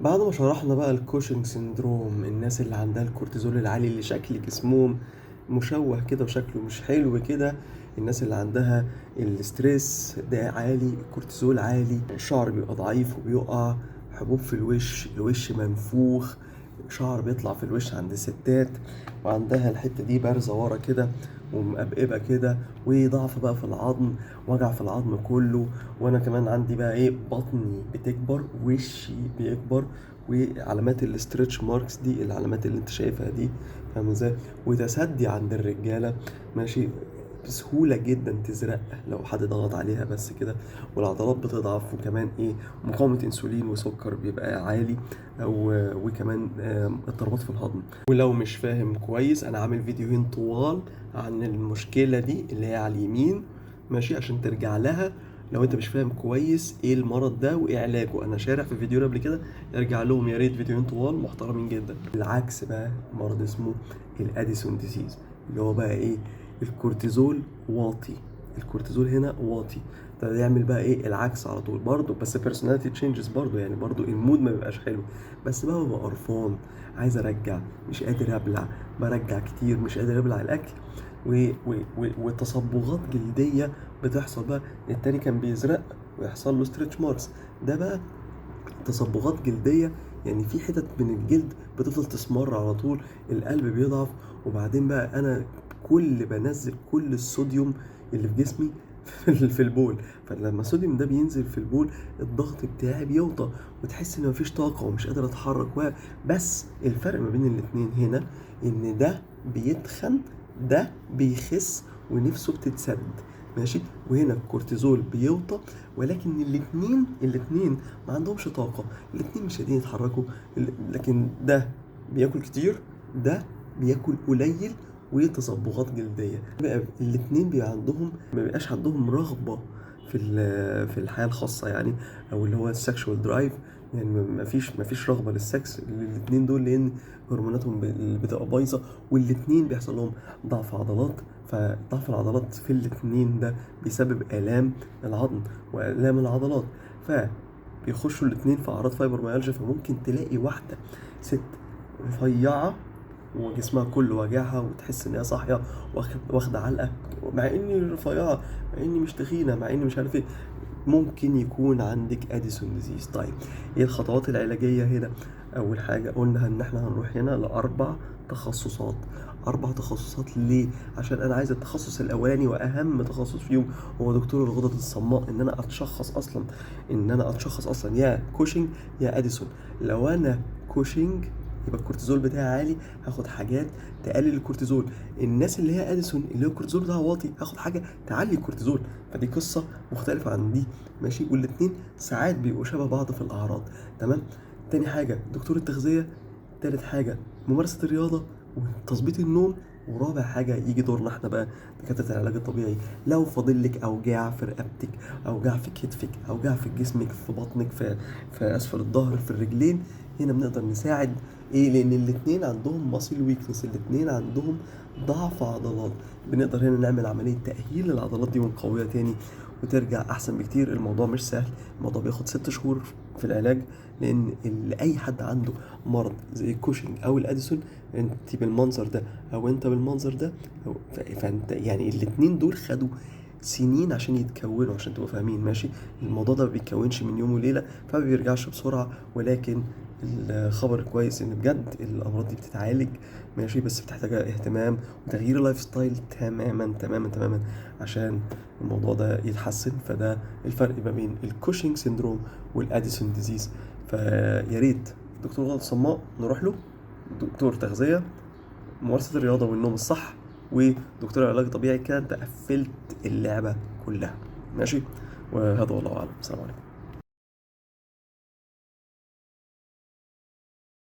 بعد ما شرحنا بقى ال Cushing syndrome، الناس اللي عندها الكورتيزول العالي اللي شكل جسمهم مشوه كده وشكله مش حلو كده، الناس اللي عندها ال stress ده عالي، الكورتيزول عالي، الشعر بيبقى ضعيف وبيقع، حبوب في الوش، الوش منفوخ، شعر بيطلع في الوش عند الستات، وعندها الحتة دي بارزة ورا كده ومقبقبة كده، وضعف بقى في العظم، وجع في العظم كله. وانا كمان عندي بقى ايه، بطني بتكبر، وشي بيكبر، وعلامات ال stretch marks دي، العلامات اللي انت شايفها دي، فاهم ازاي؟ وتسدي عند الرجالة، ماشي، بسهولة جدا تزرق لو حد ضغط عليها بس كده، والعضلات بتضعف، وكمان ايه، مقاومة انسولين وسكر بيبقى عالي، وكمان اضطرابات في الهضم. ولو مش فاهم كويس انا عامل فيديوهين طوال عن المشكلة دي اللي هي على اليمين، ماشي، عشان ترجع لها لو انت مش فاهم كويس ايه المرض ده وايه علاجه. انا شارح في فيديو قبل كده، ارجع لهم يا ريت، فيديوهين طوال محترمين جدا. العكس بقى مرض اسمه ال Addison disease، اللي هو بقى ايه، الكورتيزول واطي، الكورتيزول هنا واطي، ده يعمل بقى ايه العكس على طول برضه، بس personality changes برضه، يعني برضه ال mood ما بيبقاش حلو، بس بقى ببقى قرفان، عايز ارجع، مش قادر ابلع، برجع كتير، مش قادر ابلع الاكل، وتصبغات جلدية بتحصل بقى. التاني كان بيزرق ويحصل له stretch marks، ده بقى تصبغات جلدية، يعني في حتت من الجلد بتفضل تسمر على طول، القلب بيضعف. وبعدين بقى انا كل بنزل كل الصوديوم اللي في جسمي في البول، فلما الصوديوم ده بينزل في البول الضغط بتاعي بيوطى، وتحس ان مفيش طاقة ومش قادر اتحرك. بس الفرق ما بين الاتنين هنا ان ده بيتخن، ده بيخس ونفسه بتتسد، ماشي، وهنا الكورتيزول بيوطى، ولكن الاتنين ما عندهمش طاقة، الاتنين مش قادرين يتحركوا، لكن ده بياكل كتير، ده بياكل قليل، وتصبغات جلدية. بقى الاتنين بيبقى عندهم، ما بيبقاش عندهم رغبة في الحياة الخاصة يعني، او اللي هو ال sexual drive، يعني ما فيش رغبة للسكس للاتنين دول، لان هرموناتهم بتبقى بايظة، والاتنين بيحصل لهم ضعف عضلات، فضعف العضلات في الاتنين ده بيسبب آلام العظم وآلام العضلات، فبيخشوا الاتنين في أعراض فايبروميالجيا. فممكن تلاقي واحدة ست رفيعة وجسمها كله واجعها، وتحس ان هي صاحية واخده علقه، مع اني رفيعة، مع اني مش تخينة، مع اني مش عارف ايه، ممكن يكون عندك Addison disease. طيب ايه الخطوات العلاجية هنا؟ اول حاجة قلنا ان احنا هنروح هنا لاربع تخصصات. 4 تخصصات ليه؟ عشان انا عايز التخصص الاولاني واهم تخصص فيهم هو دكتور الغدد الصماء، ان انا اتشخص اصلا، ان انا اتشخص اصلا يا كوشنج يا اديسون. لو انا كوشنج يبقى الكورتيزول بتاعي عالي، هاخد حاجات تقلل الكورتيزول. الناس اللي هي اديسون اللي هو الكورتيزول بتاعها واطي، هاخد حاجة تعلي الكورتيزول، فدي قصة مختلفة عن دي، ماشي. والاتنين ساعات بيبقوا شبه بعض في الاعراض، تمام. تاني حاجة دكتور التغذية، تالت حاجة ممارسة الرياضة وتظبيط النوم، ورابع حاجة يجي دورنا احنا بقى دكاترة العلاج الطبيعي. لو فاضل لك اوجاع في رقبتك، اوجاع في كتفك، اوجاع في جسمك، في بطنك، في اسفل الظهر، في الرجلين، هنا بنقدر نساعد. ايه؟ لان الاتنين عندهم muscle weakness، الاتنين عندهم ضعف عضلات، بنقدر هنا نعمل عملية تأهيل للعضلات دي ونقويها تاني وترجع احسن بكتير. الموضوع مش سهل، الموضوع بياخد 6 شهور في العلاج، لان اي حد عنده مرض زي الكوشنج او الاديسون، انت بالمنظر ده او انت بالمنظر ده، فانت يعني الاتنين دول خدوا سنين عشان يتكونوا، عشان تبقوا فاهمين، ماشي. الموضوع ده ما بيتكونش من يوم وليلة، فما بيرجعش بسرعة، ولكن الخبر الكويس ان بجد الامراض دي بتتعالج، ماشي، بس بتحتاج اهتمام وتغيير ال lifestyle تماما تماما تماما عشان الموضوع ده يتحسن. فده الفرق ما بين ال Cushing syndrome وال Addison disease. فيا ريت دكتور غدد الصماء نروح له، دكتور تغذية، ممارسة الرياضة والنوم الصح، ودكتور علاج طبيعي. كده انت قفلت اللعبة كلها، ماشي. وهذا والله اعلم. السلام عليكم.